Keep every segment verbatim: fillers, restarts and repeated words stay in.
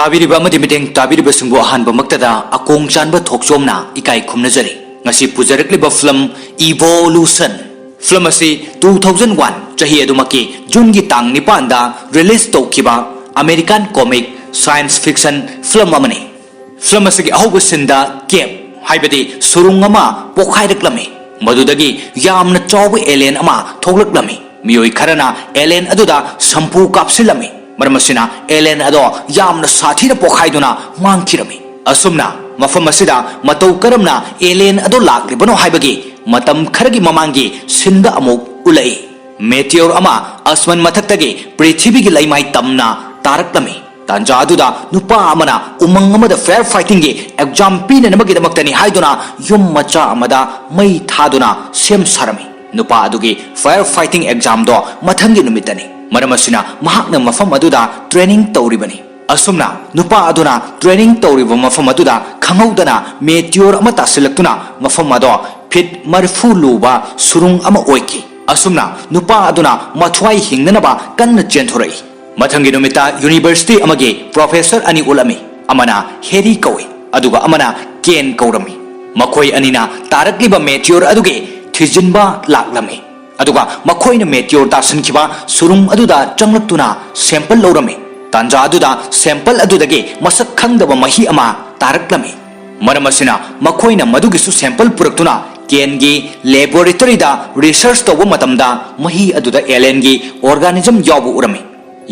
ꯇꯥꯕꯤꯔꯤꯕ ꯑꯃꯗꯤ ꯃꯤꯠꯌꯦꯡ ꯇꯥꯕꯤꯔꯤꯕꯁꯤꯡꯕꯨ ꯑꯍꯥꯟꯕꯃꯛꯇꯗ ꯑꯀꯣꯡ ꯆꯥꯟꯕ ꯊꯣꯛꯆꯣꯝꯅ ꯏꯀꯥꯏ ꯈꯨꯝꯅꯖꯔꯤ꯫ ꯉꯁꯤ ꯄꯨꯖꯔꯛꯂꯤꯕ ꯐꯤꯂꯝ Evolution꯫ ꯐꯤꯂꯝ ꯑꯁꯤ two thousand one ꯆꯍꯤ ꯑꯗꯨꯃꯛꯀꯤ ꯖꯨꯟꯒꯤ ꯇꯥꯡ ꯅꯤꯄꯥꯟꯗ ꯔꯤꯂꯤꯖ ꯇꯧꯈꯤꯕ American comic science fiction film ꯑꯃꯅꯤ꯫ ꯐꯤꯂꯝ ꯑꯁꯤꯒꯤ ꯑꯍꯧꯕ ꯁꯤꯟꯗ ꯀꯦꯞ, ꯍꯥꯏꯕꯗꯤ ꯁꯨꯔꯨꯡ ꯑꯃ ꯄꯣꯛꯈꯥꯏꯔꯛꯂꯝꯃꯤ꯫ ꯃꯗꯨꯗꯒꯤ ꯌꯥꯝꯅ ꯆꯥꯎꯕ ꯑꯦꯂꯤꯌꯟ ꯑꯃ ꯊꯣꯛꯂꯛꯂꯝꯃꯤ꯫ ꯃꯤꯑꯣꯏ ꯈꯔꯅ ꯑꯦꯂꯤꯌꯟ ꯑꯗꯨꯗ ꯁꯝꯄꯨ ꯀꯥꯞꯁꯤꯜꯂꯝꯃꯤ꯫ ꯃꯔꯝ ꯑꯁꯤꯅ ꯑꯦꯂꯤꯌꯟ ꯑꯗꯣ ꯌꯥꯝꯅ ꯁꯥꯊꯤꯅ ꯄꯣꯛꯈꯥꯏꯗꯨꯅ ꯃꯥꯡꯈꯤꯔꯝꯃꯤ꯫ ꯑꯁꯨꯝꯅ ꯃꯐꯝ ꯑꯁꯤꯗ ꯃꯇꯧ ꯀꯔꯝꯅ ꯑꯦꯂꯤꯌꯟ ꯑꯗꯣ ꯂꯥꯛꯂꯤꯕꯅꯣ ꯍꯥꯏꯕꯒꯤ ꯃꯇꯝ ꯈꯔꯒꯤ ꯃꯃꯥꯡꯒꯤ ꯁꯤꯟꯗ ꯑꯃꯨꯛ ꯎꯠꯂꯛꯏ꯫ ꯃꯦꯇꯤꯌꯣꯔ ꯑꯃ ꯑꯁꯃꯟ ꯃꯊꯛꯇꯒꯤ ꯄ꯭ꯔꯤꯊꯤꯕꯤꯒꯤ ꯂꯩꯃꯥꯏ ꯇꯝꯅ ꯇꯥꯔꯛꯂꯝꯃꯤ꯫ ꯇꯥꯟꯖꯥ ꯑꯗꯨꯗ ꯅꯨꯄꯥ ꯑꯃꯅ ꯎꯃꯪ ꯑꯃꯗ ꯐꯥꯌꯔ ꯐꯥꯏꯇꯤꯡꯒꯤ ꯑꯦꯛꯖꯥꯝ ꯄꯤꯅꯅꯕꯒꯤꯗꯃꯛꯇꯅꯤ ꯍꯥꯏꯗꯨꯅ ꯌꯨꯝ ꯃꯆꯥ ꯑꯃꯗ ꯃꯩ ꯊꯥꯗꯨꯅ ꯁꯦꯝ ꯁꯥꯔꯝꯃꯤ꯫ ꯅꯨꯄꯥ ꯑꯗꯨꯒꯤ ꯐꯥꯌꯔ ꯐꯥꯏꯇꯤꯡ ꯑꯦꯛꯖꯥꯝꯗꯣ ꯃꯊꯪꯒꯤ ꯅꯨꯃꯤꯠꯇꯅꯤ꯫ ꯃꯔꯝ ꯑꯁꯤꯅ ꯃꯍꯥꯛꯅ ꯃꯐꯝ ꯑꯗꯨꯗ ꯇ꯭ꯔꯦꯅꯤꯡ ꯇꯧꯔꯤꯕꯅꯤ꯫ ꯑꯁꯨꯝꯅ ꯅꯨꯄꯥ ꯑꯗꯨꯅ ꯇ꯭ꯔꯦꯅꯤꯡ ꯇꯧꯔꯤꯕ ꯃꯐꯝ ꯑꯗꯨꯗ ꯈꯪꯍꯧꯗꯅ ꯃꯦꯇꯤꯌꯣꯔ ꯑꯃ ꯇꯥꯁꯤꯜꯂꯛꯇꯨꯅ ꯃꯐꯝ ꯑꯗꯣ ꯐꯤꯠ ꯃꯔꯤꯐꯨ ꯂꯨꯕ ꯁꯨꯔꯨꯡ ꯑꯃ ꯑꯣꯏꯈꯤ꯫ ꯑꯁꯨꯝꯅ ꯅꯨꯄꯥ ꯑꯗꯨꯅ ꯃꯊ꯭ꯋꯥꯏ ꯍꯤꯡꯅꯅꯕ ꯀꯟꯅ ꯆꯦꯟꯊꯣꯔꯛꯏ꯫ ꯃꯊꯪꯒꯤ ꯅꯨꯃꯤꯠꯇ ꯌꯨꯅꯤꯚꯔꯁꯤꯇꯤ ꯑꯃꯒꯤ ꯄ꯭ꯔꯣꯐꯦꯁꯔ ꯑꯅꯤ ꯎꯠꯂꯝꯃꯤ꯫ ꯑꯃꯅ ꯍꯦꯔꯤ ꯀꯧꯏ, ꯑꯗꯨꯒ ꯑꯃꯅ ꯀꯦꯟ ꯀꯧꯔꯝꯃꯤ꯫ ꯃꯈꯣꯏ ꯑꯅꯤꯅ ꯇꯥꯔꯛꯂꯤꯕ ꯃꯦꯇꯤꯌꯣꯔ ꯑꯗꯨꯒꯤ ꯊꯤꯖꯤꯟꯕ ꯂꯥꯛꯂꯝꯃꯤ꯫ ꯑꯗꯨꯒ ꯃꯈꯣꯏꯅ ꯃꯦꯇꯤꯌꯣꯔ ꯇꯥꯁꯤꯟꯈꯤꯕ ꯁꯨꯔꯨꯡ ꯑꯗꯨꯗ ꯆꯪꯂꯛꯇꯨꯅ ꯁꯦꯝꯄꯜ ꯂꯧꯔꯝꯃꯤ꯫ ꯇꯥꯟꯖꯥ ꯑꯗꯨꯗ ꯁꯦꯝꯄꯜ ꯑꯗꯨꯗꯒꯤ ꯃꯁꯛ ꯈꯪꯗꯕ ꯃꯍꯤ ꯑꯃ ꯇꯥꯔꯛꯂꯝꯃꯤ꯫ ꯃꯔꯝ ꯑꯁꯤꯅ ꯃꯈꯣꯏꯅ ꯃꯗꯨꯒꯤꯁꯨ ꯁꯦꯝꯄꯜ ꯄꯨꯔꯛꯇꯨꯅ ꯀꯦꯟꯒꯤ ꯂꯦꯕꯣꯔꯦꯇꯔꯤꯗ ꯔꯤꯁꯔꯆ ꯇꯧꯕ ꯃꯇꯝꯗ ꯃꯍꯤ ꯑꯗꯨꯗ ꯑꯦꯂꯦꯟꯒꯤ ꯑꯣꯔꯒꯥꯅꯤꯖꯝ ꯌꯥꯎꯕ ꯎꯔꯝꯃꯤ꯫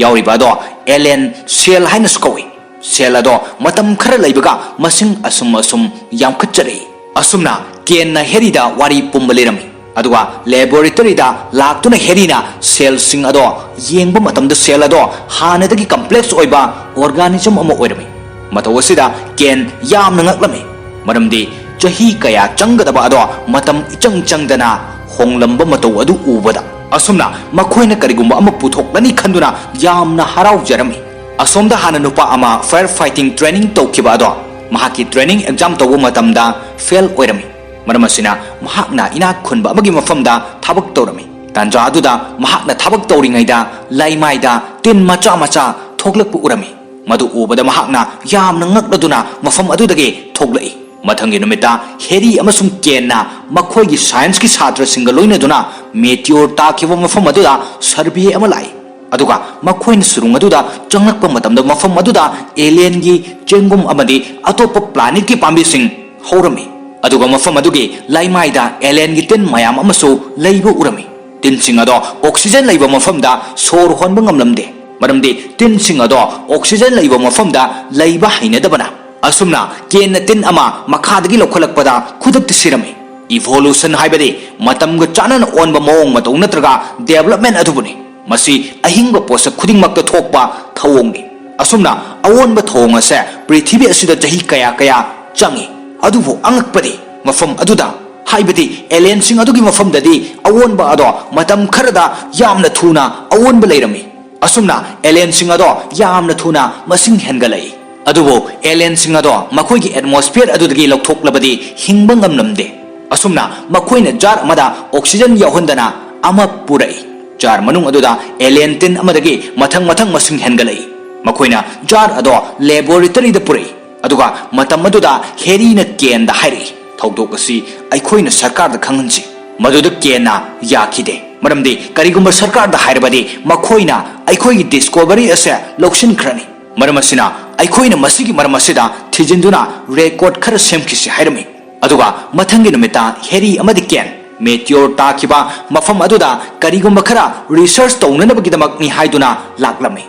ꯌꯥꯎꯔꯤꯕ ꯑꯗꯣ ꯑꯦꯂꯦꯟ ꯁꯦꯜ ꯍꯥꯏꯅꯁꯨ ꯀꯧꯏ꯫ ꯁꯦꯜ ꯑꯗꯣ ꯃꯇꯝ ꯈꯔ ꯂꯩꯕꯒ ꯃꯁꯤꯡ ꯑꯁꯨꯝ ꯑꯁꯨꯝ ꯌꯥꯝꯈꯠꯆꯔꯛꯏ꯫ ꯑꯁꯨꯝꯅ ꯀꯦꯟꯅ ꯍꯦꯔꯤꯗ ꯋꯥꯔꯤ ꯄꯨꯝꯕ ꯂꯤꯔꯝꯃꯤ꯫ ꯑꯗꯨꯒ ꯂꯦꯕꯣꯔꯦꯇꯔꯤꯗ ꯂꯥꯛꯇꯨꯅ ꯍꯦꯔꯤꯅ ꯁꯦꯜꯁꯤꯡ ꯑꯗꯣ ꯌꯦꯡꯕ ꯃꯇꯝꯗ ꯁꯦꯜ ꯑꯗꯣ ꯍꯥꯟꯅꯗꯒꯤ ꯀꯝꯄ꯭ꯂꯦꯛꯁ ꯑꯣꯏꯕ ꯑꯣꯔꯒꯥꯅꯤꯖꯝ ꯑꯃ ꯑꯣꯏꯔꯝꯃꯤ꯫ ꯃꯇꯧ ꯑꯁꯤꯗ ꯀꯦꯟ ꯌꯥꯝꯅ ꯉꯛꯂꯝꯃꯤ, ꯃꯔꯝꯗꯤ ꯆꯍꯤ ꯀꯌꯥ ꯆꯪꯒꯗꯕ ꯑꯗꯣ ꯃꯇꯝ ꯏꯆꯪ ꯆꯪꯗꯅ ꯍꯣꯡꯂꯝꯕ ꯃꯇꯧ ꯑꯗꯨ ꯎꯕꯗ꯫ ꯑꯁꯨꯝꯅ ꯃꯈꯣꯏꯅ ꯀꯔꯤꯒꯨꯝꯕ ꯑꯃ ꯄꯨꯊꯣꯛꯂꯅꯤ ꯈꯟꯗꯨꯅ ꯌꯥꯝꯅ ꯍꯔꯥꯎꯖꯔꯝꯃꯤ꯫ ꯑꯁꯣꯝꯗ ꯍꯥꯟꯅ ꯅꯨꯄꯥ ꯑꯃ ꯐꯥꯌꯔ ꯐꯥꯏꯇꯤꯡ ꯇ꯭ꯔꯦꯅꯤꯡ ꯇꯧꯈꯤꯕ ꯑꯗꯣ ꯃꯍꯥꯛꯀꯤ ꯇ꯭ꯔꯦꯅꯤꯡ ꯑꯦꯛꯖꯥꯝ ꯇꯧꯕ ꯃꯇꯝꯗ ꯐꯦꯜ ꯑꯣꯏꯔꯝꯃꯤ꯫ ꯃꯔꯝ ꯑꯁꯤꯅ ꯃꯍꯥꯛꯅ ꯏꯅꯥꯛ ꯈꯨꯟꯕ ꯑꯃꯒꯤ ꯃꯐꯝꯗ ꯊꯕꯛ ꯇꯧꯔꯝꯃꯤ꯫ ꯇꯥꯟꯖꯥ ꯑꯗꯨꯗ ꯃꯍꯥꯛꯅ ꯊꯕꯛ ꯇꯧꯔꯤꯉꯩꯗ ꯂꯩꯃꯥꯏꯗ ꯇꯤꯟ ꯃꯆꯥ ꯃꯆꯥ ꯊꯣꯛꯂꯛꯄ ꯎꯔꯝꯃꯤ꯫ ꯃꯗꯨ ꯎꯕꯗ ꯃꯍꯥꯛꯅ ꯌꯥꯝꯅ ꯉꯛꯂꯗꯨꯅ ꯃꯐꯝ ꯑꯗꯨꯗꯒꯤ ꯊꯣꯛꯂꯛꯏ꯫ ꯃꯊꯪꯒꯤ ꯅꯨꯃꯤꯠꯇ ꯍꯦꯔꯤ ꯑꯃꯁꯨꯡ ꯀꯦꯟꯅ ꯃꯈꯣꯏꯒꯤ ꯁꯥꯏꯟꯁꯀꯤ ꯁꯥꯇ꯭ꯔꯁꯤꯡꯒ ꯂꯣꯏꯅꯗꯨꯅ ꯃꯦꯇꯤꯑꯣꯔ ꯇꯥꯈꯤꯕ ꯃꯐꯝ ꯑꯗꯨꯗ ꯁꯔꯚꯦ ꯑꯃ ꯂꯥꯛꯏ꯫ ꯑꯗꯨꯒ ꯃꯈꯣꯏꯅ ꯁꯨꯔꯨꯡ ꯑꯗꯨꯗ ꯆꯪꯂꯛꯄ ꯃꯇꯝꯗ ꯃꯐꯝ ꯑꯗꯨꯗ ꯑꯦꯂꯤꯌꯟꯒꯤ ꯆꯦꯡꯒꯨꯝ ꯑꯃꯗꯤ ꯑꯇꯣꯞꯄ ꯄ꯭ꯂꯥꯅꯦꯠꯀꯤ ꯄꯥꯝꯕꯤꯁꯤꯡ ꯍꯧꯔꯝꯃꯤ꯫ ꯑꯗꯨꯒ ꯃꯐꯝ ꯑꯗꯨꯒꯤ ꯂꯩꯃꯥꯏꯗ ꯑꯦꯂꯤꯌꯟꯒꯤ ꯇꯤꯟ ꯃꯌꯥꯝ ꯑꯃꯁꯨ ꯂꯩꯕ ꯎꯔꯝꯃꯤ꯫ ꯇꯤꯟꯁꯤꯡ ꯑꯗꯣ ꯑꯣꯛꯁꯤꯖꯟ ꯂꯩꯕ ꯃꯐꯝꯗ ꯁꯣꯔ ꯍꯣꯟꯕ ꯉꯝꯂꯝꯗꯦ, ꯃꯔꯝꯗꯤ ꯇꯤꯟꯁꯤꯡ ꯑꯗꯣ ꯑꯣꯛꯁꯤꯖꯟ ꯂꯩꯕ ꯃꯐꯝꯗ ꯂꯩꯕ ꯍꯩꯅꯗꯕꯅ꯫ ꯑꯁꯨꯝꯅ ꯀꯦꯟꯅ ꯇꯤꯟ ꯑꯃ ꯃꯈꯥꯗꯒꯤ ꯂꯧꯈꯠꯂꯛꯄꯗ ꯈꯨꯗꯛꯇ ꯁꯤꯔꯝꯃꯤ꯫ ꯏꯚꯣꯂꯨꯁꯟ ꯍꯥꯏꯕꯗꯤ ꯃꯇꯝꯒ ꯆꯥꯟꯅꯅ ꯑꯣꯟꯕ ꯃꯑꯣꯡ ꯃꯇꯧ ꯅꯠꯇ꯭ꯔꯒ ꯗꯦꯕꯂꯞꯃꯦꯟ ꯑꯗꯨꯕꯨꯅꯤ꯫ ꯃꯁꯤ ꯑꯍꯤꯡꯕ ꯄꯣꯠꯁꯛ ꯈꯨꯗꯤꯡꯃꯛꯇ ꯊꯣꯛꯄ ꯊꯧꯑꯣꯡꯅꯤ꯫ ꯑꯁꯨꯝꯅ ꯑꯑꯣꯟꯕ ꯊꯧꯑꯣꯡ ꯑꯁꯦ ꯄ꯭ꯔꯤꯊꯤꯕꯤ ꯑꯁꯤꯗ ꯆꯍꯤ ꯀꯌꯥ ꯀꯌꯥ ꯆꯪꯏ꯫ ꯑꯗꯨꯕꯨ ꯑꯉꯛꯄꯗꯤ ꯃꯐꯝ ꯑꯗꯨꯗ, ꯍꯥꯏꯕꯗꯤ ꯑꯦꯂꯤꯌꯟꯁꯤꯡ ꯑꯗꯨꯒꯤ ꯃꯐꯝꯗꯗꯤ ꯑꯑꯣꯟꯕ ꯑꯗꯣ ꯃꯇꯝ ꯈꯔꯗ ꯌꯥꯝꯅ ꯊꯨꯅ ꯑꯑꯣꯟꯕ ꯂꯩꯔꯝꯃꯤ꯫ ꯑꯁꯨꯝꯅ ꯑꯦꯂꯤꯌꯟꯁꯤꯡ ꯑꯗꯣ ꯌꯥꯝꯅ ꯊꯨꯅ ꯃꯁꯤꯡ ꯍꯦꯟꯒꯠꯂꯛꯏ꯫ ꯑꯗꯨꯕꯨ ꯑꯦꯂꯤꯌꯟꯁꯤꯡ ꯑꯗꯣ ꯃꯈꯣꯏꯒꯤ ꯑꯦꯠꯃꯣꯁꯐꯤꯌꯔ ꯑꯗꯨꯗꯒꯤ ꯂꯧꯊꯣꯛꯂꯕꯗꯤ ꯍꯤꯡꯕ ꯉꯝꯂꯝꯗꯦ꯫ ꯑꯁꯨꯝꯅ ꯃꯈꯣꯏꯅ ꯖꯥꯔ ꯑꯃꯗ ꯑꯣꯛꯁꯤꯖꯟ ꯌꯥꯎꯍꯟꯗꯅ ꯑꯃ ꯄꯨꯔꯛꯏ꯫ ꯖꯥꯔ ꯃꯅꯨꯡ ꯑꯗꯨꯗ ꯑꯦꯂꯤꯌꯟ ꯇꯤꯟ ꯑꯃꯗꯒꯤ ꯃꯊꯪ ꯃꯊꯪ ꯃꯁꯤꯡ ꯍꯦꯟꯒꯠꯂꯛꯏ꯫ ꯃꯈꯣꯏꯅ ꯖꯥꯔ ꯑꯗꯣ ꯂꯦꯕꯣꯔꯦꯇꯔꯤꯗ ꯄꯨꯔꯛꯏ꯫ ꯑꯗꯨꯒ ꯃꯇꯝ ꯑꯗꯨꯗ ꯍꯦꯔꯤꯅ ꯀꯦꯟꯗ ꯍꯥꯏꯔꯛꯏ, "ꯊꯧꯗꯣꯛ ꯑꯁꯤ ꯑꯩꯈꯣꯏꯅ ꯁꯔꯀꯥꯔꯗ ꯈꯪꯍꯟꯁꯤ꯫" ꯃꯗꯨꯗ ꯀꯦꯟꯅ ꯌꯥꯈꯤꯗꯦ, ꯃꯔꯝꯗꯤ ꯀꯔꯤꯒꯨꯝꯕ ꯁꯔꯀꯥꯔꯗ ꯍꯥꯏꯔꯕꯗꯤ ꯃꯈꯣꯏꯅ ꯑꯩꯈꯣꯏꯒꯤ ꯗꯤꯁꯀꯣꯚꯔꯤ ꯑꯁꯦ ꯂꯧꯁꯤꯟꯈ꯭ꯔꯅꯤ꯫ ꯃꯔꯝ ꯑꯁꯤꯅ ꯑꯩꯈꯣꯏꯅ ꯃꯁꯤꯒꯤ ꯃꯔꯝ ꯑꯁꯤꯗ ꯊꯤꯖꯤꯟꯗꯨꯅ ꯔꯦꯀꯣꯔꯗ ꯈꯔ ꯁꯦꯝꯈꯤꯁꯤ ꯍꯥꯏꯔꯝꯃꯤ꯫ ꯑꯗꯨꯒ ꯃꯊꯪꯒꯤ ꯅꯨꯃꯤꯠꯇ ꯍꯦꯔꯤ ꯑꯃꯗꯤ ꯀꯦꯟ ꯃꯦꯇꯤꯑꯣꯔ ꯇꯥꯈꯤꯕ ꯃꯐꯝ ꯑꯗꯨꯗ ꯀꯔꯤꯒꯨꯝꯕ ꯈꯔ ꯔꯤꯁꯔꯆ ꯇꯧꯅꯅꯕꯒꯤꯗꯃꯛꯅꯤ ꯍꯥꯏꯗꯨꯅ ꯂꯥꯛꯂꯝꯃꯤ꯫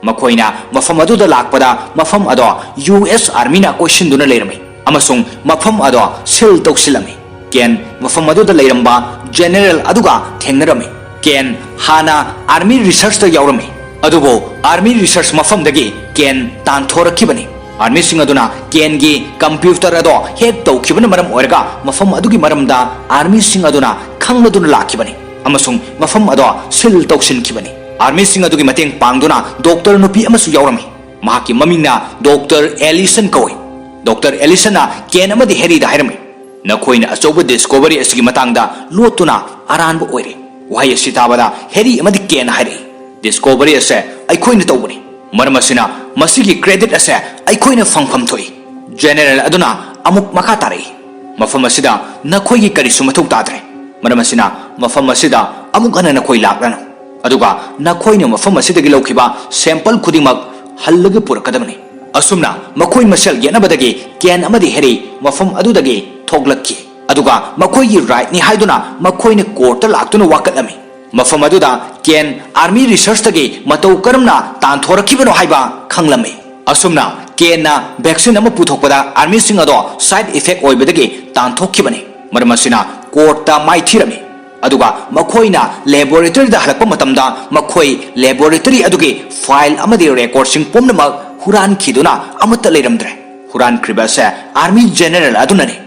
ꯃꯈꯣꯏꯅ ꯃꯐꯝ ꯑꯗꯨꯗ ꯂꯥꯛꯄꯗ ꯃꯐꯝ ꯑꯗꯣ ꯌꯨ ꯑꯦꯁ ꯑꯥꯔꯃꯤꯅ ꯀꯣꯏꯁꯤꯟꯗꯨꯅ ꯂꯩꯔꯝꯃꯤ ꯑꯃꯁꯨꯡ ꯃꯐꯝ ꯑꯗꯣ ꯁꯤꯜ ꯇꯧꯁꯤꯜꯂꯝꯃꯤ꯫ ꯀꯦꯟ ꯃꯐꯝ ꯑꯗꯨꯗ ꯂꯩꯔꯝꯕ ꯖꯦꯅꯦꯔꯦꯜ ꯑꯗꯨꯒ ꯊꯦꯡꯅꯔꯝꯃꯤ꯫ ꯀꯦꯟ ꯍꯥꯟꯅ ꯑꯥꯔꯃꯤ ꯔꯤꯁꯔꯆꯇ ꯌꯥꯎꯔꯝꯃꯤ, ꯑꯗꯨꯕꯨ ꯑꯥꯔꯃꯤ ꯔꯤꯁꯔꯆ ꯃꯐꯝꯗꯒꯤ ꯀꯦꯟ ꯇꯥꯟꯊꯣꯔꯛꯈꯤꯕꯅꯤ꯫ ꯑꯥꯔꯃꯤꯁꯤꯡ ꯑꯗꯨꯅ ꯀꯦꯟꯒꯤ ꯀꯝꯄ꯭ꯌꯨꯇꯔ ꯑꯗꯣ ꯍꯦꯛ ꯇꯧꯈꯤꯕꯅ ꯃꯔꯝ ꯑꯣꯏꯔꯒ ꯃꯐꯝ ꯑꯗꯨꯒꯤ ꯃꯔꯝꯗ ꯑꯥꯔꯃꯤꯁꯤꯡ ꯑꯗꯨꯅ ꯈꯪꯂꯗꯨꯅ ꯂꯥꯛꯈꯤꯕꯅꯤ ꯑꯃꯁꯨꯡ ꯃꯐꯝ ꯑꯗꯣ ꯁꯤꯜ ꯇꯧꯁꯤꯟꯈꯤꯕꯅꯤ꯫ ꯑꯥꯔꯃꯤꯁꯤꯡ ꯑꯗꯨꯒꯤ ꯃꯇꯦꯡ ꯄꯥꯡꯗꯨꯅ ꯗꯣꯛꯇꯔ ꯅꯨꯄꯤ ꯑꯃꯁꯨ ꯌꯥꯎꯔꯝꯃꯤ꯫ ꯃꯍꯥꯛꯀꯤ ꯃꯃꯤꯡꯅ ꯗꯣꯛꯇꯔ ꯑꯦꯂꯤꯁꯟ ꯀꯧꯏ꯫ ꯗꯣꯛꯇꯔ ꯑꯦꯂꯤꯁꯟꯅ ꯀꯦꯟ ꯑꯃꯗꯤ ꯍꯦꯔꯤꯗ ꯍꯥꯏꯔꯝꯃꯤ, "ꯅꯈꯣꯏꯅ ꯑꯆꯧꯕ ꯗꯤꯁꯀꯣꯚꯔꯤ ꯑꯁꯤꯒꯤ ꯃꯇꯥꯡꯗ ꯂꯣꯠꯇꯨꯅ ꯑꯔꯥꯟꯕ ꯑꯣꯏꯔꯦ꯫" ꯋꯥꯍꯩ ꯑꯁꯤ ꯇꯥꯕꯗ ꯍꯦꯔꯤ ꯑꯃꯗꯤ ꯀꯦꯟꯅ ꯍꯥꯏꯔꯛꯏ, "ꯗꯤꯁꯀꯣꯚꯔꯤ ꯑꯁꯦ ꯑꯩꯈꯣꯏꯅ ꯇꯧꯕꯅꯤ꯫ ꯃꯔꯝ ꯑꯁꯤꯅ ꯃꯁꯤꯒꯤ credit ꯑꯁꯦ ꯑꯩꯈꯣꯏꯅ ꯐꯪꯐꯝ ꯊꯣꯛꯏ꯫ General ꯑꯗꯨꯅ ꯑꯃꯨꯛ ꯃꯈꯥ ꯇꯥꯔꯛꯏ, "ꯃꯐꯝ ꯑꯁꯤꯗ ꯅꯈꯣꯏꯒꯤ ꯀꯔꯤꯁꯨ ꯃꯊꯧ ꯇꯥꯗ꯭ꯔꯦ, ꯃꯔꯝ ꯑꯁꯤꯅ ꯃꯐꯝ ꯑꯁꯤꯗ ꯑꯃꯨꯛ ꯍꯟꯅ ꯅꯈꯣꯏ ꯂꯥꯛꯂꯅꯨ, ꯑꯗꯨꯒ ꯅꯈꯣꯏꯅ ꯃꯐꯝ ꯑꯁꯤꯗꯒꯤ ꯂꯧꯈꯤꯕ sample ꯈꯨꯗꯤꯡꯃꯛ ꯍꯜꯂꯒ ꯄꯨꯔꯛꯀꯗꯕꯅꯤ꯫" ꯑꯁꯨꯝꯅ ꯃꯈꯣꯏ ꯃꯁꯦꯜ ꯌꯦꯠꯅꯕꯗꯒꯤ ꯀꯦꯟ ꯑꯃꯗꯤ ꯍꯦꯔꯤ ꯃꯐꯝ ꯑꯗꯨꯗꯒꯤ ꯊꯣꯛꯂꯛꯈꯤ, ꯑꯗꯨꯒ ꯃꯈꯣꯏꯒꯤ rightꯅꯤ ꯍꯥꯏꯗꯨꯅ ꯃꯈꯣꯏꯅ courtꯇ ꯂꯥꯛꯇꯨꯅ ꯋꯥꯀꯠꯂꯝꯃꯤ꯫ ꯃꯐꯝ ꯑꯗꯨꯗ ꯀꯦꯟ army researchꯇꯒꯤ ꯃꯇꯧ ꯀꯔꯝꯅ ꯇꯥꯟꯊꯣꯔꯛꯈꯤꯕꯅꯣ ꯍꯥꯏꯕ ꯈꯪꯂꯝꯃꯤ꯫ ꯑꯁꯨꯝꯅ ꯀꯦꯟꯅ vaccine ꯑꯃ ꯄꯨꯊꯣꯛꯄꯗ armyꯁꯤꯡ ꯑꯗꯣ side effect ꯑꯣꯏꯕꯗꯒꯤ ꯇꯥꯟꯊꯣꯛꯈꯤꯕꯅꯤ꯫ ꯃꯔꯝ ꯑꯁꯤꯅ courtꯇ ꯃꯥꯏꯊꯤꯔꯝꯃꯤ, ꯑꯗꯨꯒ ꯃꯈꯣꯏꯅ laboratoryꯗ ꯍꯜꯂꯛꯄ ꯃꯇꯝꯗ ꯃꯈꯣꯏ laboratory ꯑꯗꯨꯒꯤ file ꯑꯃꯗꯤ recordꯁꯤꯡ ꯄꯨꯝꯅꯃꯛ ꯍꯨꯔꯥꯟꯈꯤꯗꯨꯅ ꯑꯃꯠꯇ ꯂꯩꯔꯝꯗ꯭ꯔꯦ꯫ ꯍꯨꯔꯥꯟꯈ꯭ꯔꯤꯕ ꯑꯁꯦ army general ꯑꯗꯨꯅꯅꯤ꯫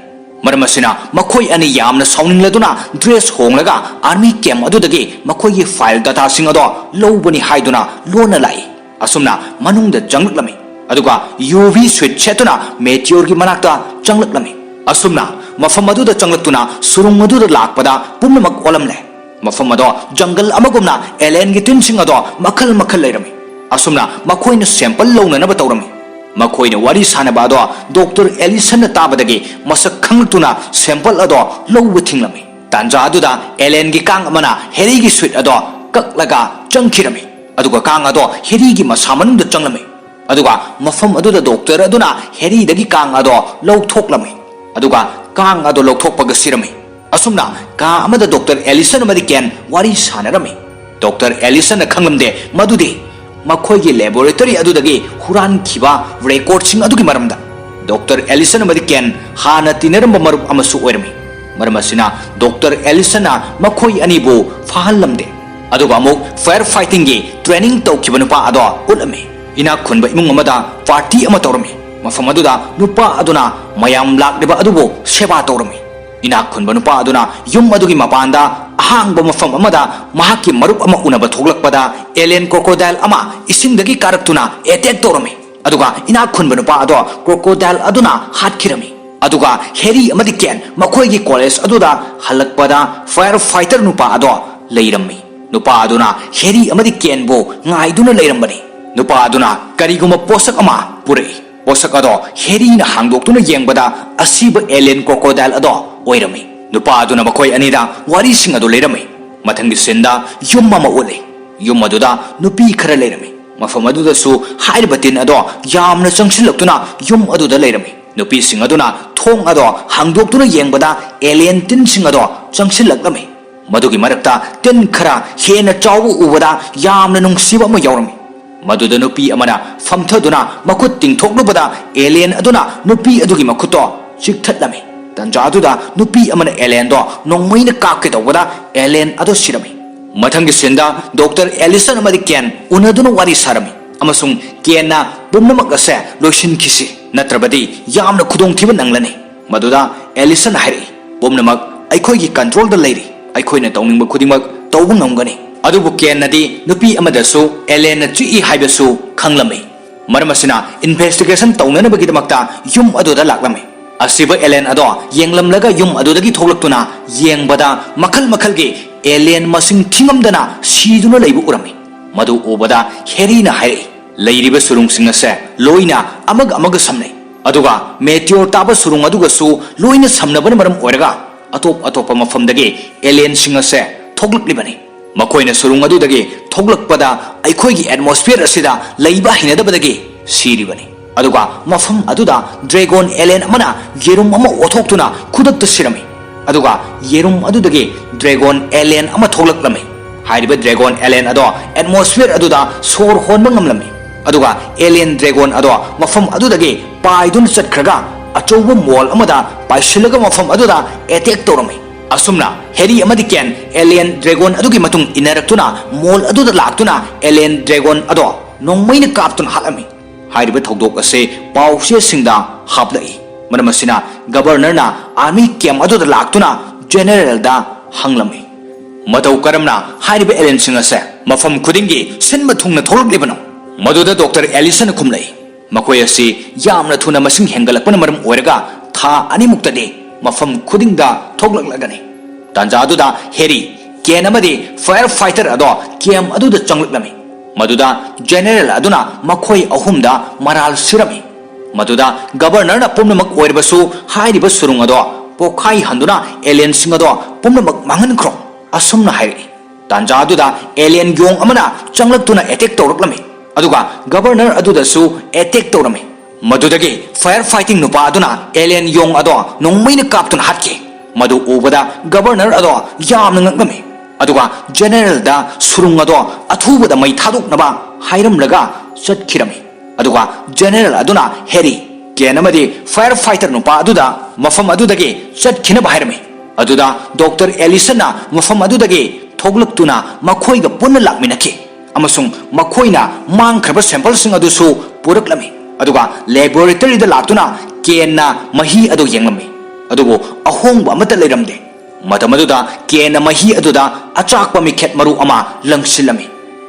ꯃꯔꯝ ꯑꯁꯤꯅ ꯃꯈꯣꯏ ꯑꯅꯤ ꯌꯥꯝꯅ ꯁꯥꯎꯅꯤꯡꯂꯗꯨꯅ dress ꯍꯣꯡꯂꯒ army camp ꯑꯗꯨꯗꯒꯤ ꯃꯈꯣꯏꯒꯤ file dataꯁꯤꯡ ꯑꯗꯣ ꯂꯧꯕꯅꯤ ꯍꯥꯏꯗꯨꯅ ꯂꯣꯟꯅ ꯂꯥꯛꯏ꯫ ꯑꯁꯨꯝꯅ ꯃꯅꯨꯡꯗ ꯆꯪꯂꯛꯂꯝꯃꯤ, ꯑꯗꯨꯒ UV suit ꯁꯦꯠꯇꯨꯅ Meteorꯒꯤ ꯃꯅꯥꯛꯇ ꯆꯪꯂꯛꯂꯝꯃꯤ꯫ ꯑꯁꯨꯝꯅ ꯃꯐꯝ ꯑꯗꯨꯗ ꯆꯪꯂꯛꯇꯨꯅ ꯁꯨꯔꯨꯡ ꯑꯗꯨꯗ ꯂꯥꯛꯄꯗ ꯄꯨꯝꯅꯃꯛ ꯑꯣꯜꯂꯝꯂꯦ꯫ ꯃꯐꯝ ꯑꯗꯣ jungle ꯑꯃꯒꯨꯝꯅ alienꯒꯤ ꯇꯤꯟꯁꯤꯡ ꯑꯗꯣ ꯃꯈꯜ ꯃꯈꯜ ꯂꯩꯔꯝꯃꯤ꯫ ꯑꯁꯨꯝꯅ ꯃꯈꯣꯏꯅ sample ꯂꯧꯅꯅꯕ ꯇꯧꯔꯝꯃꯤ꯫ ꯃꯈꯣꯏꯅ ꯋꯥꯔꯤ ꯁꯥꯅꯕ ꯑꯗꯣ Doctor Allisonꯅ ꯇꯥꯕꯗꯒꯤ ꯃꯁꯛ ꯈꯪꯂꯛꯇꯨꯅ sample ꯑꯗꯣ ꯂꯧꯕ ꯊꯤꯡꯂꯝꯃꯤ꯫ ꯇꯥꯟꯖꯥ ꯑꯗꯨꯗ alienꯒꯤ ꯀꯥꯡ ꯑꯃꯅ ꯍꯦꯔꯤꯒꯤ suit ꯑꯗꯣ ꯀꯛꯂꯒ ꯆꯪꯈꯤꯔꯝꯃꯤ, ꯑꯗꯨꯒ ꯀꯥꯡ ꯑꯗꯣ ꯍꯦꯔꯤꯒꯤ ꯃꯁꯥ ꯃꯅꯨꯡꯗ ꯆꯪꯂꯝꯃꯤ꯫ ꯑꯗꯨꯒ ꯃꯐꯝ ꯑꯗꯨꯗ doctor ꯑꯗꯨꯅ ꯍꯦꯔꯤꯗꯒꯤ ꯀꯥꯡ ꯑꯗꯣ ꯂꯧꯊꯣꯛꯂꯝꯃꯤ, ꯑꯗꯨꯒ ꯀꯥꯡ ꯑꯗꯣ ꯂꯧꯊꯣꯛꯄꯒ ꯁꯤꯔꯝꯃꯤ꯫ ꯑꯁꯨꯝꯅ ꯀꯥ ꯑꯃꯗ Doctor Allison ꯑꯃꯗꯤ ꯀꯦꯟ ꯋꯥꯔꯤ ꯁꯥꯅꯔꯝꯃꯤ꯫ Doctor Allisonꯅ ꯈꯪꯂꯝꯗꯦ ꯃꯗꯨꯗꯤ ꯃꯈꯣꯏꯒꯤ laboratory ꯑꯗꯨꯗꯒꯤ ꯍꯨꯔꯥꯟꯈꯤꯕ recordꯁꯤꯡ ꯑꯗꯨꯒꯤ ꯃꯔꯝꯗ꯫ Doctor Allison ꯑꯃꯗꯤ ꯀꯦꯟ ꯍꯥꯟꯅ ꯇꯤꯟꯅꯔꯝꯕ ꯃꯔꯨꯞ ꯑꯃꯁꯨ ꯑꯣꯏꯔꯝꯃꯤ꯫ ꯃꯔꯝ ꯑꯁꯤꯅ Doctor Allisonꯅ ꯃꯈꯣꯏ ꯑꯅꯤꯕꯨ ꯐꯥꯍꯜꯂꯝꯗꯦ꯫ ꯑꯗꯨꯒ ꯑꯃꯨꯛ fire fightingꯒꯤ training ꯇꯧꯈꯤꯕ ꯅꯨꯄꯥ ꯑꯗꯣ ꯎꯠꯂꯝꯃꯤ꯫ ꯏꯅꯥꯛ ꯈꯨꯟꯕ ꯏꯃꯨꯡ ꯑꯃꯗ party ꯑꯃ ꯇꯧꯔꯝꯃꯤ꯫ ꯃꯐꯝ ꯑꯗꯨꯗ ꯅꯨꯄꯥ ꯑꯗꯨꯅ ꯃꯌꯥꯝ ꯂꯥꯛꯂꯤꯕ ꯑꯗꯨꯕꯨ ꯁꯦꯕꯥ ꯇꯧꯔꯝꯃꯤ꯫ ꯏꯅꯥꯛ ꯈꯨꯟꯕ ꯅꯨꯄꯥ ꯑꯗꯨꯅ ꯌꯨꯝ ꯑꯗꯨꯒꯤ ꯃꯄꯥꯟꯗ ꯑꯍꯥꯡꯕ ꯃꯐꯝ ꯑꯃꯗ ꯃꯍꯥꯛꯀꯤ ꯃꯔꯨꯞ ꯑꯃ ꯎꯅꯕ ꯊꯣꯛꯂꯛꯄꯗ alien crocodile ꯑꯃ ꯏꯁꯤꯡꯗꯒꯤ ꯀꯥꯔꯛꯇꯨꯅ attack ꯇꯧꯔꯝꯃꯤ꯫ ꯑꯗꯨꯒ ꯏꯅꯥꯛ ꯈꯨꯟꯕ ꯅꯨꯄꯥ ꯑꯗꯣ crocodile ꯑꯗꯨꯅ ꯍꯥꯠꯈꯤꯔꯝꯃꯤ꯫ ꯑꯗꯨꯒ ꯍꯦꯔꯤ ꯑꯃꯗꯤ ꯀꯦꯟ ꯃꯈꯣꯏꯒꯤ college ꯑꯗꯨꯗ ꯍꯜꯂꯛꯄꯗ fire fighter ꯅꯨꯄꯥ ꯑꯗꯣ ꯂꯩꯔꯝꯃꯤ꯫ ꯅꯨꯄꯥ ꯑꯗꯨꯅ ꯍꯦꯔꯤ ꯑꯃꯗꯤ ꯀꯦꯟꯕꯨ ꯉꯥꯏꯗꯨꯅ ꯂꯩꯔꯝꯕꯅꯤ꯫ ꯅꯨꯄꯥ ꯑꯗꯨꯅ ꯀꯔꯤꯒꯨꯝꯕ ꯄꯣꯠꯁꯛ ꯑꯃ ꯄꯨꯔꯛꯏ꯫ ꯄꯣꯠꯁꯛ ꯑꯗꯣ ꯍꯦꯔꯤꯅ ꯍꯥꯡꯗꯣꯛꯇꯨꯅ ꯌꯦꯡꯕꯗ ꯑꯁꯤꯕ alien crocodile ꯑꯗꯣ ꯑꯣꯏꯔꯝꯃꯤ꯫ ꯅꯨꯄꯥ ꯑꯗꯨꯅ ꯃꯈꯣꯏ ꯑꯅꯤꯗ ꯋꯥꯔꯤꯁꯤꯡ ꯑꯗꯨ ꯂꯤꯔꯝꯃꯤ꯫ ꯃꯊꯪꯒꯤ sceneꯗ ꯌꯨꯝ ꯑꯃ ꯎꯠꯂꯤ꯫ ꯌꯨꯝ ꯑꯗꯨꯗ ꯅꯨꯄꯤ ꯈꯔ ꯂꯩꯔꯝꯃꯤ꯫ ꯃꯐꯝ ꯑꯗꯨꯗꯁꯨ ꯍꯥꯏꯔꯤꯕ ꯇꯤꯟ ꯑꯗꯣ ꯌꯥꯝꯅ ꯆꯪꯁꯤꯜꯂꯛꯇꯨꯅ ꯌꯨꯝ ꯑꯗꯨꯗ ꯂꯩꯔꯝꯃꯤ꯫ ꯅꯨꯄꯤꯁꯤꯡ ꯑꯗꯨꯅ ꯊꯣꯡ ꯑꯗꯣ ꯍꯥꯡꯗꯣꯛꯇꯨꯅ ꯌꯦꯡꯕꯗ alien ꯇꯤꯟꯁꯤꯡ ꯑꯗꯣ ꯆꯪꯁꯤꯜꯂꯛꯂꯝꯃꯤ꯫ ꯃꯗꯨꯒꯤ ꯃꯔꯛꯇ ꯇꯤꯟ ꯈꯔ ꯍꯦꯟꯅ ꯆꯥꯎꯕ ꯎꯕꯗ ꯌꯥꯝꯅ ꯅꯨꯡꯁꯤꯕ ꯑꯃ ꯌꯥꯎꯔꯝꯃꯤ꯫ ꯃꯗꯨꯗ ꯅꯨꯄꯤ ꯑꯃꯅ ꯐꯝꯊꯗꯨꯅ ꯃꯈꯨꯠ ꯇꯤꯡꯊꯣꯛꯂꯨꯕꯗ alien ꯑꯗꯨꯅ ꯅꯨꯄꯤ ꯑꯗꯨꯒꯤ ꯃꯈꯨꯠꯇꯣ ꯆꯤꯛꯊꯠꯂꯝꯃꯤ꯫ ꯇꯟꯖꯥ ꯑꯗꯨꯗ ꯅꯨꯄꯤ ꯑꯃꯅ alienꯗꯣ ꯅꯣꯡꯃꯩꯅ ꯀꯥꯞꯀꯦ ꯇꯧꯕꯗ alien ꯑꯗꯨ ꯁꯤꯔꯝꯃꯤ꯫ ꯃꯊꯪꯒꯤ sceneꯗ Doctor Allison ꯑꯃꯗꯤ Ken ꯎꯅꯗꯨꯅ ꯋꯥꯔꯤ ꯁꯥꯔꯝꯃꯤ ꯑꯃꯁꯨꯡ Kenꯅ ꯄꯨꯝꯅꯃꯛ ꯑꯁꯦ ꯂꯣꯏꯁꯤꯟꯈꯤꯁꯤ, ꯅꯠꯇ꯭ꯔꯕꯗꯤ ꯌꯥꯝꯅ ꯈꯨꯗꯣꯡꯊꯤꯕ ꯅꯪꯂꯅꯤ꯫ ꯃꯗꯨꯗ Allisonꯅ ꯍꯥꯏꯔꯛꯏ, "ꯄꯨꯝꯅꯃꯛ ꯑꯩꯈꯣꯏꯒꯤ controlꯗ ꯂꯩꯔꯤ, ꯑꯩꯈꯣꯏꯅ ꯇꯧꯅꯤꯡꯕ ꯈꯨꯗꯤꯡꯃꯛ ꯇꯧꯕ ꯉꯝꯒꯅꯤ"꯫ ꯑꯗꯨꯕꯨ Kenꯅꯗꯤ ꯅꯨꯄꯤ ꯑꯃꯗꯁꯨ alienꯅ ꯆꯤꯛꯏ ꯍꯥꯏꯕꯁꯨ ꯈꯪꯂꯝꯃꯤ꯫ ꯃꯔꯝ ꯑꯁꯤꯅ investigation ꯇꯧꯅꯅꯕꯒꯤꯗꯃꯛꯇ ꯌꯨꯝ ꯑꯗꯨꯗ ꯂꯥꯛꯂꯝꯃꯤ꯫ ꯑꯁꯤꯕ alien ꯑꯗꯣ ꯌꯦꯡꯂꯝꯂꯒ ꯌꯨꯝ ꯑꯗꯨꯗꯒꯤ ꯊꯣꯛꯂꯛꯇꯨꯅ ꯌꯦꯡꯕꯗ ꯃꯈꯜ ꯃꯈꯜꯒꯤ alien ꯃꯁꯤꯡ ꯊꯤꯉꯝꯗꯅ ꯁꯤꯗꯨꯅ ꯂꯩꯕ ꯎꯔꯝꯃꯤ꯫ ꯃꯗꯨ ꯎꯕꯗ Harryꯅ ꯍꯥꯏꯔꯛꯏ, "ꯂꯩꯔꯤꯕ ꯁꯨꯔꯨꯡꯁꯤꯡ ꯑꯁꯦ ꯂꯣꯏꯅ ꯑꯃꯒ ꯑꯃꯒ ꯁꯝꯅꯩ, ꯑꯗꯨꯒ meteor ꯇꯥꯕ ꯁꯨꯔꯨꯡ ꯑꯗꯨꯒꯁꯨ ꯂꯣꯏꯅ ꯁꯝꯅꯕꯅ ꯃꯔꯝ ꯑꯣꯏꯔꯒ ꯑꯇꯣꯞ ꯑꯇꯣꯞꯄ ꯃꯐꯝꯗꯒꯤ alienꯁꯤꯡ ꯑꯁꯦ ꯊꯣꯛꯂꯛꯂꯤꯕꯅꯤ꯫ ꯃꯈꯣꯏꯅ ꯁꯨꯔꯨꯡ ꯑꯗꯨꯗꯒꯤ ꯊꯣꯛꯂꯛꯄꯗ ꯑꯩꯈꯣꯏꯒꯤ atmosphere ꯑꯁꯤꯗ ꯂꯩꯕ ꯍꯩꯅꯗꯕꯗꯒꯤ ꯁꯤꯔꯤꯕꯅꯤ꯫ ꯑꯗꯨꯒ ꯃꯐꯝ ꯑꯗꯨꯗ dragon alien ꯑꯃꯅ ꯌꯦꯔꯨꯝ ꯑꯃ ꯑꯣꯊꯣꯛꯇꯨꯅ ꯈꯨꯗꯛꯇ ꯁꯤꯔꯝꯃꯤ꯫ ꯑꯗꯨꯒ ꯌꯦꯔꯨꯝ ꯑꯗꯨꯗꯒꯤ dragon alien ꯑꯃ ꯊꯣꯛꯂꯛꯂꯝꯃꯤ꯫ ꯍꯥꯏꯔꯤꯕ dragon alien ꯑꯗꯣ atmosphere ꯑꯗꯨꯗ ꯁꯣꯔ ꯍꯣꯟꯕ ꯉꯝꯂꯝꯃꯤ꯫ ꯑꯗꯨꯒ alien dragon ꯑꯗꯣ ꯃꯐꯝ ꯑꯗꯨꯗꯒꯤ ꯄꯥꯏꯗꯨꯅ ꯆꯠꯈ꯭ꯔꯒ ꯑꯆꯧꯕ mall ꯑꯃꯗ ꯄꯥꯏꯁꯤꯜꯂꯒ ꯃꯐꯝ ꯑꯗꯨꯗ attack ꯇꯧꯔꯝꯃꯤ꯫ ꯑꯁꯨꯝꯅ Harry ꯑꯃꯗꯤ Ken alien dragon ꯑꯗꯨꯒꯤ ꯃꯇꯨꯡ ꯏꯟꯅꯔꯛꯇꯨꯅ mall ꯑꯗꯨꯗ ꯂꯥꯛꯇꯨꯅ alien dragon ꯑꯗꯣ ꯅꯣꯡꯃꯩꯅ ꯀꯥꯞꯇꯨꯅ ꯍꯥꯠꯂꯝꯃꯤ꯫ ꯍꯥꯏꯔꯤꯕ ꯊꯧꯗꯣꯛ ꯑꯁꯤ ꯄꯥꯎꯆꯦꯁꯤꯡꯗ ꯍꯥꯞꯂꯛꯏ꯫ ꯃꯔꯝ ꯑꯁꯤꯅ governorꯅ army camp ꯑꯗꯨꯗ ꯂꯥꯛꯇꯨꯅ generalꯗ ꯍꯪꯂꯝꯃꯤ, "ꯃꯇꯧ ꯀꯔꯝꯅ ꯍꯥꯏꯔꯤꯕ alienꯁꯤꯡ ꯑꯁꯦ ꯃꯐꯝ ꯈꯨꯗꯤꯡꯒꯤ ꯁꯤꯟꯕ ꯊꯨꯡꯅ ꯊꯣꯛꯂꯛꯂꯤꯕꯅꯣ?" ꯃꯗꯨꯗ Doctor Allisonꯅ ꯈꯨꯝꯂꯛꯏ, "ꯃꯈꯣꯏ ꯑꯁꯤ ꯌꯥꯝꯅ ꯊꯨꯅ ꯃꯁꯤꯡ ꯍꯦꯟꯒꯠꯂꯛꯄꯅ ꯃꯔꯝ ꯑꯣꯏꯔꯒ ꯊꯥ ꯑꯅꯤꯃꯨꯛꯇꯗꯤ ꯃꯐꯝ ꯈꯨꯗꯤꯡꯗ ꯊꯣꯛꯂꯛꯂꯒꯅꯤ"꯫ ꯇꯥꯟꯖꯥ ꯑꯗꯨꯗ Harry, Ken ꯑꯃꯗꯤ fire fighter ꯑꯗꯣ camp ꯑꯗꯨꯗ ꯆꯪꯂꯛꯂꯝꯃꯤ꯫ ꯃꯗꯨꯗ ꯖꯦꯅꯦꯔꯦꯜ ꯑꯗꯨꯅ ꯃꯈꯣꯏ ꯑꯍꯨꯝꯗ ꯃꯔꯥꯜ ꯁꯤꯔꯝꯃꯤ꯫ ꯃꯗꯨꯗ ꯒꯕꯔꯅꯔꯅ ꯄꯨꯝꯅꯃꯛ ꯑꯣꯏꯔꯕꯁꯨ ꯍꯥꯏꯔꯤꯕ ꯁꯨꯔꯨꯡ ꯑꯗꯣ ꯄꯣꯛꯈꯥꯏꯍꯟꯗꯨꯅ ꯑꯦꯂꯤꯌꯟꯁꯤꯡ ꯑꯗꯣ ꯄꯨꯝꯅꯃꯛ ꯃꯥꯡꯍꯟꯈ꯭ꯔꯣ, ꯑꯁꯨꯝꯅ ꯍꯥꯏꯔꯛꯏ꯫ ꯇꯥꯟꯖꯥ ꯑꯗꯨꯗ ꯑꯦꯂꯤꯌꯟ ꯌꯣꯡ ꯑꯃꯅ ꯆꯪꯂꯛꯇꯨꯅ ꯑꯦꯇꯦꯛ ꯇꯧꯔꯛꯂꯝꯃꯤ, ꯑꯗꯨꯒ ꯒꯕꯔꯅꯔ ꯑꯗꯨꯗꯁꯨ ꯑꯦꯇꯦꯛ ꯇꯧꯔꯝꯃꯤ꯫ ꯃꯗꯨꯗꯒꯤ ꯐꯥꯌꯔ ꯐꯥꯏꯇꯤꯡ ꯅꯨꯄꯥ ꯑꯗꯨꯅ ꯑꯦꯂꯤꯌꯟ ꯌꯣꯡ ꯑꯗꯣ ꯅꯣꯡꯃꯩꯅ ꯀꯥꯞꯇꯨꯅ ꯍꯥꯠꯈꯤ꯫ ꯃꯗꯨ ꯎꯕꯗ ꯒꯕꯔꯅꯔ ꯑꯗꯣ ꯌꯥꯝꯅ ꯉꯛꯂꯝꯃꯤ, ꯑꯗꯨꯒ ꯖꯦꯅꯦꯔꯦꯜꯗ ꯁꯨꯔꯨꯡ ꯑꯗꯣ ꯑꯊꯨꯕꯗ ꯃꯩ ꯊꯥꯗꯣꯛꯅꯕ ꯍꯥꯏꯔꯝꯂꯒ ꯆꯠꯈꯤꯔꯝꯃꯤ꯫ ꯑꯗꯨꯒ ꯖꯦꯅꯦꯔꯦꯜ ꯑꯗꯨꯅ ꯍꯦꯔꯤ, ꯀꯦꯟ ꯑꯃꯗꯤ ꯐꯥꯌꯔ ꯐꯥꯏꯇꯔ ꯅꯨꯄꯥ ꯑꯗꯨꯗ ꯃꯐꯝ ꯑꯗꯨꯗꯒꯤ ꯆꯠꯈꯤꯅꯕ ꯍꯥꯏꯔꯝꯃꯤ꯫ ꯑꯗꯨꯗ ꯗꯣꯛꯇꯔ ꯑꯦꯂꯤꯁꯟꯅ ꯃꯐꯝ ꯑꯗꯨꯗꯒꯤ ꯊꯣꯛꯂꯛꯇꯨꯅ ꯃꯈꯣꯏꯒ ꯄꯨꯟꯅ ꯂꯥꯛꯃꯤꯟꯅꯈꯤ, ꯑꯃꯁꯨꯡ ꯃꯈꯣꯏꯅ ꯃꯥꯡꯈ꯭ꯔꯕ ꯁꯦꯝꯄꯜꯁꯤꯡ ꯑꯗꯨꯁꯨ ꯄꯨꯔꯛꯂꯝꯃꯤ꯫ ꯑꯗꯨꯒ ꯂꯦꯕꯣꯔꯦꯇꯔꯤꯗ ꯂꯥꯛꯇꯨꯅ ꯀꯦꯟꯅ ꯃꯍꯤ ꯑꯗꯨ ꯌꯦꯡꯂꯝꯃꯤ, ꯑꯗꯨꯕꯨ ꯑꯍꯣꯡꯕ ꯑꯃꯠꯇ ꯂꯩꯔꯝꯗꯦ꯫ ꯃꯇꯝ ꯑꯗꯨꯗ ꯀꯦꯟꯅ ꯃꯍꯤ ꯑꯗꯨꯗ ꯑꯆꯥꯛꯄ ꯃꯤꯈꯦꯠ ꯃꯔꯨ ꯑꯃ ꯂꯪꯁꯤꯜꯂꯝꯃꯤ꯫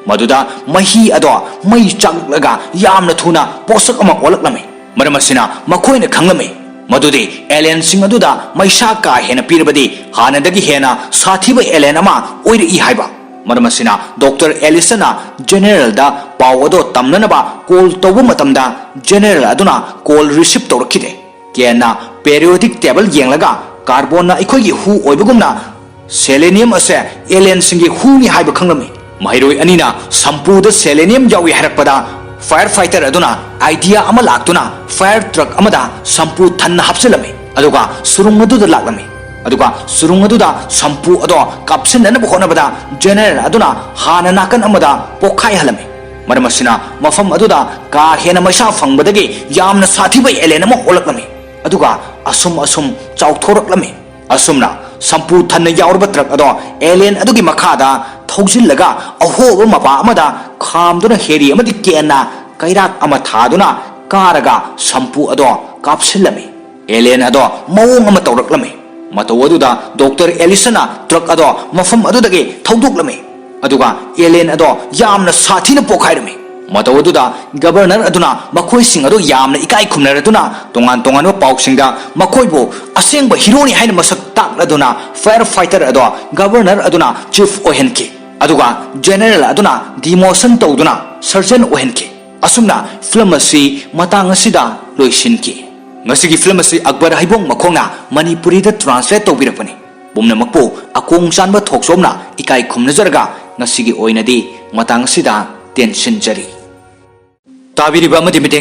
ꯃꯗꯨꯗ ꯃꯍꯤ ꯑꯗꯣ ꯃꯩ ꯆꯥꯛꯂꯛꯂꯒ ꯌꯥꯝꯅ ꯊꯨꯅ ꯄꯣꯠꯁꯛ ꯑꯃ ꯑꯣꯜꯂꯛꯂꯝꯃꯤ꯫ ꯃꯔꯝ ꯑꯁꯤꯅ ꯃꯈꯣꯏꯅ ꯈꯪꯂꯝꯃꯤ ꯃꯗꯨꯗꯤ ꯑꯦꯂꯤꯌꯟꯁꯤꯡ ꯑꯗꯨꯗ ꯃꯩꯁꯥ ꯀꯥ ꯍꯦꯟꯅ ꯄꯤꯔꯕꯗꯤ ꯍꯥꯟꯅꯗꯒꯤ ꯍꯦꯟꯅ ꯁꯥꯊꯤꯕ ꯑꯦꯂꯤꯌꯟ ꯑꯃ ꯑꯣꯏꯔꯛꯏ ꯍꯥꯏꯕ꯫ ꯃꯔꯝ ꯑꯁꯤꯅ ꯗꯣꯛꯇꯔ ꯑꯦꯂꯤꯁꯟꯅ ꯖꯦꯅꯦꯔꯦꯜꯗ ꯄꯥꯎ ꯑꯗꯣ ꯇꯝꯅꯅꯕ ꯀꯣꯜ ꯇꯧꯕ ꯃꯇꯝꯗ, ꯖꯦꯅꯦꯔꯦꯜ ꯑꯗꯨꯅ ꯀꯣꯜ ꯔꯤꯁꯤꯞ ꯇꯧꯔꯛꯈꯤꯗꯦ꯫ ꯀꯦꯟꯅ ꯄꯦꯔꯤꯌꯣꯗꯤꯛ ꯇꯦꯕꯜ ꯌꯦꯡꯂꯒ, ꯀꯥꯔꯕꯣꯟꯅ ꯑꯩꯈꯣꯏꯒꯤ ꯍꯨ ꯑꯣꯏꯕꯒꯨꯝꯅ ꯁꯦꯂꯦꯅꯤꯌꯝ ꯑꯁꯦ ꯑꯦꯂꯤꯌꯟꯁꯤꯡꯒꯤ ꯍꯨꯅꯤ ꯍꯥꯏꯕ ꯈꯪꯂꯝꯃꯤ꯫ ꯃꯍꯩꯔꯣꯏ ꯑꯅꯤꯅ ꯁꯝꯄꯨꯗ ꯁꯦꯂꯦꯅꯤꯌꯝ ꯌꯥꯎꯏ ꯍꯥꯏꯔꯛꯄꯗ, ꯐꯥꯌꯔ ꯐꯥꯏꯇꯔ ꯑꯗꯨꯅ ꯑꯥꯏꯗꯤꯌꯥ ꯑꯃ ꯂꯥꯛꯇꯨꯅ ꯐꯥꯌꯔ ꯇ꯭ꯔꯛ ꯑꯃꯗ ꯁꯝꯄꯨ ꯊꯟꯅ ꯍꯥꯞꯆꯤꯜꯂꯝꯃꯤ, ꯑꯗꯨꯒ ꯁꯨꯔꯨꯡ ꯑꯗꯨꯗ ꯂꯥꯛꯂꯝꯃꯤ꯫ ꯑꯗꯨꯒ ꯁꯨꯔꯨꯡ ꯑꯗꯨꯗ ꯁꯝꯄꯨ ꯑꯗꯣ ꯀꯥꯞꯁꯤꯟꯅꯅꯕ ꯍꯣꯠꯅꯕꯗ, ꯖꯦꯅꯦꯔꯦꯜ ꯑꯗꯨꯅ ꯍꯥꯟꯅ ꯅꯥꯀꯟ ꯑꯃꯗ ꯄꯣꯈꯥꯏꯍꯜꯂꯝꯃꯤ꯫ ꯃꯔꯝ ꯑꯁꯤꯅ ꯃꯐꯝ ꯑꯗꯨꯗ ꯀꯥ ꯍꯦꯟꯅ ꯃꯩꯁꯥ ꯐꯪꯕꯗꯒꯤ ꯌꯥꯝꯅ ꯁꯥꯊꯤꯕ ꯑꯦꯂꯤꯌꯟ ꯑꯃ ꯑꯣꯜꯂꯛꯂꯝꯃꯤ, ꯑꯗꯨꯒ ꯑꯁꯨꯝ ꯑꯁꯨꯝ ꯆꯥꯎꯊꯣꯔꯛꯂꯝꯃꯤ꯫ ꯑꯁꯨꯝꯅ ꯁꯝꯄꯨ ꯊꯟꯅ ꯌꯥꯎꯔꯕ ꯇ꯭ꯔꯛ ꯑꯗꯣ ꯑꯦꯂꯤꯌꯟ ꯑꯗꯨꯒꯤ ꯃꯈꯥꯗ ꯊꯧꯖꯤꯜꯂꯒ ꯑꯍꯣꯕ ꯃꯄꯥ ꯑꯃꯗ ꯈꯥꯝꯗꯨꯅ ꯍꯦꯔꯤ ꯑꯃꯗꯤ ꯀꯦꯟꯅ ꯀꯩꯔꯥꯛ ꯑꯃ ꯊꯥꯗꯨꯅ ꯀꯥꯔꯒ ꯁꯝꯄꯨ ꯑꯗꯣ ꯀꯥꯞꯁꯤꯜꯂꯝꯃꯤ꯫ ꯑꯦꯂꯤꯌꯟ ꯑꯗꯣ ꯃꯑꯣꯡ ꯑꯃ ꯇꯧꯔꯛꯂꯝꯃꯤ꯫ ꯃꯇꯧ ꯑꯗꯨꯗ ꯗꯣꯛꯇꯔ ꯑꯦꯂꯤꯁꯟꯅ ꯇ꯭ꯔꯛ ꯑꯗꯣ ꯃꯐꯝ ꯑꯗꯨꯗꯒꯤ ꯊꯧꯗꯣꯛꯂꯝꯃꯤ, ꯑꯗꯨꯒ ꯑꯦꯂꯤꯌꯟ ꯑꯗꯣ ꯌꯥꯝꯅ ꯁꯥꯊꯤꯅ ꯄꯣꯈꯥꯏꯔꯝꯃꯤ꯫ ꯃꯇꯧ ꯑꯗꯨꯗ ꯒꯕꯔꯅꯔ ꯑꯗꯨꯅ ꯃꯈꯣꯏꯁꯤꯡ ꯑꯗꯨ ꯌꯥꯝꯅ ꯏꯀꯥꯏ ꯈꯨꯝꯅꯔꯗꯨꯅ, ꯇꯣꯉꯥꯟ ꯇꯣꯉꯥꯟꯕ ꯄꯥꯎꯁꯤꯡꯗ ꯃꯈꯣꯏꯕꯨ ꯑꯁꯦꯡꯕ ꯍꯤꯔꯣꯅꯤ ꯍꯥꯏꯅ ꯃꯁꯛ ꯇꯥꯛꯂꯗꯨꯅ, ꯐꯥꯌꯔ ꯐꯥꯏꯇꯔ ꯑꯗꯣ ꯒꯕꯔꯅꯔ ꯑꯗꯨꯅ ꯆꯤꯐ ꯑꯣꯏꯍꯟꯈꯤ꯫ ꯑꯗꯨꯒ ꯖꯦꯅꯦꯔꯦꯜ ꯑꯗꯨꯅ ꯗꯤꯃꯣꯁꯟ ꯇꯧꯗꯨꯅ ꯁꯔꯖꯟ ꯑꯣꯏꯍꯟꯈꯤ꯫ ꯑꯁꯨꯝꯅ ꯐꯤꯂꯝ ꯑꯁꯤ ꯃꯇꯥꯡ ꯑꯁꯤꯗ ꯂꯣꯏꯁꯤꯟꯈꯤ꯫ ꯉꯁꯤꯒꯤ ꯐꯤꯂꯝ ꯑꯁꯤ ꯑꯛꯕꯔ ꯍꯩꯕꯣꯡ ꯃꯈꯣꯡꯅ ꯃꯅꯤꯄꯨꯔꯤꯗ ꯇ꯭ꯔꯥꯟꯁꯂꯦꯠ ꯇꯧꯕꯤꯔꯛꯄꯅꯤ꯫ ꯄꯨꯝꯅꯃꯛꯄꯨ ꯑꯀꯣꯡ ꯆꯥꯟꯕ ꯊꯣꯛꯆꯣꯝꯅ ꯏꯀꯥꯏ ꯈꯨꯝꯅꯖꯔꯒ ꯉꯁꯤꯒꯤ ꯑꯣꯏꯅꯗꯤ ꯃꯇꯥꯡ ꯑꯁꯤꯗ ꯇꯦꯟꯁꯤꯟꯖꯔꯤ꯫ ꯇꯥꯕꯤꯔꯤꯕ ꯑꯃꯗꯤ ꯃꯤꯠꯌꯦꯡ